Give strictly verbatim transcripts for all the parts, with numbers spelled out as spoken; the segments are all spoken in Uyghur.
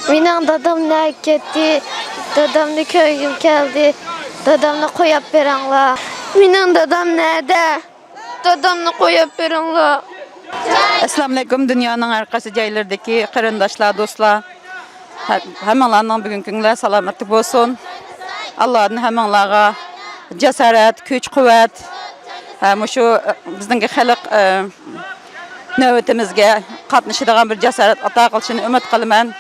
مېنىڭ دادام نەگە كەتتى؟ دادامنى كۆرگۈم كەلدى. دادامنى قويۇپ بېرىڭلار. مېنىڭ دادام نەدە؟ دادامنى قويۇپ بېرىڭلار. ئەسسالامۇئەلەيكۇم، دۇنيانىڭ ھەر قايسى جايلىرىدىكى قېرىنداشلار، دوستلار. ھە-، ھەممىڭلارنىڭ بۈگۈنكى كۈنلەر سالامەتلىك بولسۇن. ئاللادىن ھەممىڭلارغا جاسارەت، كۈچ-قۇۋۋەت، ھە، مۇشۇ، ئە، بىزنىڭكى خەلق، ئە، نۆۋىتىمىزگە قاتنىشىدىغان بىر جاسارەت ئاتا قىلىشىنى ئۈمىد قىلىمەن.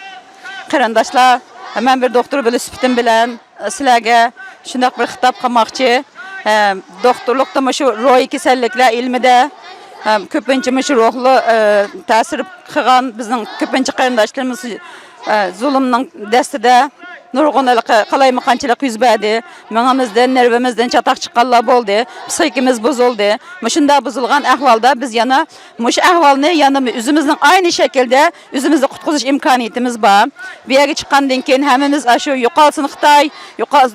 قېرىنداشلار، مەن بىر دوختۇر بولۇش سۈپىتىم بىلەن سىلەرگە شۇنداق بىر خىتاب قىلماقچى. ئە، دوختۇرلۇقتا مۇشۇ روھىي كېسەللىكلەر ئىلمىدە، ئە، كۆپىنچە مۇشۇ روھلۇق، ئە، تەسىر قىلغان بىزنىڭ كۆپىنچە قېرىنداشلىرىمىز، ئە، زۇلۇمنىڭ دەستىدە نۇرغۇن ھېلىقى قالايمىقانچىلىق يۈز بەردى. مېڭىمىزدىن، نېرۋىمىزدىن چاتاق چىققانلار بولدى. پسىخىكىمىز بۇزۇلدى. مۇشۇنداق بۇزۇلغان ئەھۋالدا بىز يەنە مۇشۇ ئەھۋالنى يەنە ئۆزىمىزنىڭ ئاينى شەكىلدە ئۆزىمىزنى قۇتقۇزۇش ئىمكانىيىتىمىز بار. بۇ يەرگە چىققاندىن كېيىن ھەممىمىز ئاشۇ يوقالسۇن خىتاي، يوقال-،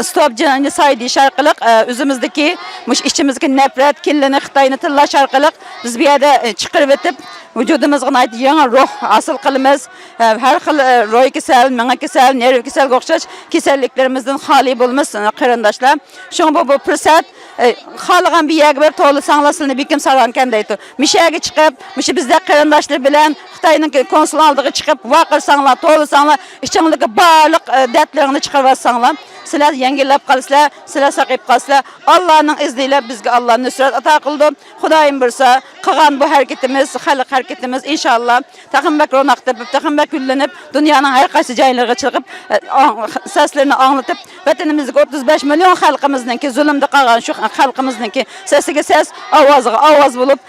ستوپ جېنوسايد دېيىش ئارقىلىق، ئە، ئۆزىمىزدىكى مۇشۇ ئىچىمىزدىكى نەپرەت، كىنىنى، خىتاينى تىللاش ئارقىلىق بىز بۇ يەردە، ئە، چىقىرىۋېتىپ، ۋۇجۇدىمىزغا ناھايىتى يېڭى روھ ھاسىل قىلىمىز. ئە، ھەر خىل، ئە، روھىي كېسەل، مېڭە كېسەل، نېرۋا كېسەلگە ئوخشاش كېسەللىكلىرىمىزدىن خالىي بولىمىز، ئە، قېرىنداشلار. شۇڭا بۇ، بۇ پۇرسەت، ئە، خالىغان بىر يەرگە بېرىپ توۋلىساڭلار سىلىنى بېكىم ساغلامكەن دەيدۇ. مۇشۇ يەرگە چىقىپ، مۇشۇ بىزدەك قېرىنداشلار بىلەن خىتاينىڭ كونسۇل ئالدىغا چىقىپ ۋارقىرىساڭلار، توۋلىساڭلار، ئىچىڭلىكى بارلىق، ئە، دەردلىرىڭنى چىقىرىۋاتساڭلار، سىلەر يەڭگىللەپ قالىسىلەر، سىلەر ساقىيىپ قالىسىلەر. ئاللانىڭ ئىزنى بىلەن بىزگە ئاللا نۇسرەت ئاتا قىلىدۇ. خۇدايىم بۇيرۇسا، قىلغان بۇ ھەرىكىتىمىز، خەلق ھەرىكىتىمىز، ئىنشاللا، تېخىمۇ بەك روناق تېپىپ، تېخىمۇ بەك گۈللىنىپ، دۇنيانىڭ ھەر قايسى جايلىرىغا چىقىپ، ئە، ئاڭ-، سەسلىرىنى ئاڭلىتىپ، ۋەتىنىمىزدىكى ئوتتۇز بەش مىليون خەلقىمىزنىڭكى، زۇلۇمدا قالغان شۇ خەلقىمىزنىڭكى سەسىگە سەس، ئاۋازىغا ئاۋاز بولۇپ،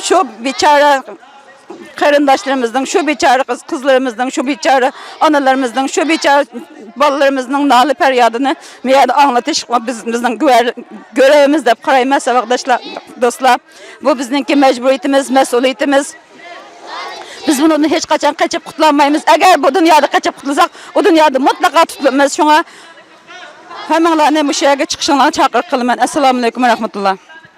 شۇ بىچارە قېرىنداشلىرىمىزنىڭ، شۇ بىچارە قىز-، قىزلىرىمىزنىڭ، شۇ بىچارە ئانىلىرىمىزنىڭ، شۇ بىچارە بالىلىرىمىزنىڭ نالە پەريادىنى بۇ يەردە ئاڭلىتىش بىز، بىزنىڭ گۆر-، گۆرۈۋىمىز دەپ قارايمەن، ساۋاقداشلار، دوستلار. بۇ بىزنىڭكى مەجبۇرىيىتىمىز، مەسئۇلىيىتىمىز. بىز بۇنىڭدىن ھېچقاچان قېچىپ قۇتۇلالمايمىز. ئەگەر بۇ دۇنيادا قېچىپ قۇتۇلساق، ئۇ دۇنيادا مۇتلەقا تۇتۇلىمىز. شۇڭا ھەممىڭلارنى مۇشۇ يەرگە چىقىشىڭلارنى چاقىرىق قىلىمەن. ئەسسالامۇئەلەيكۇم ۋە رەھمەتۇللا.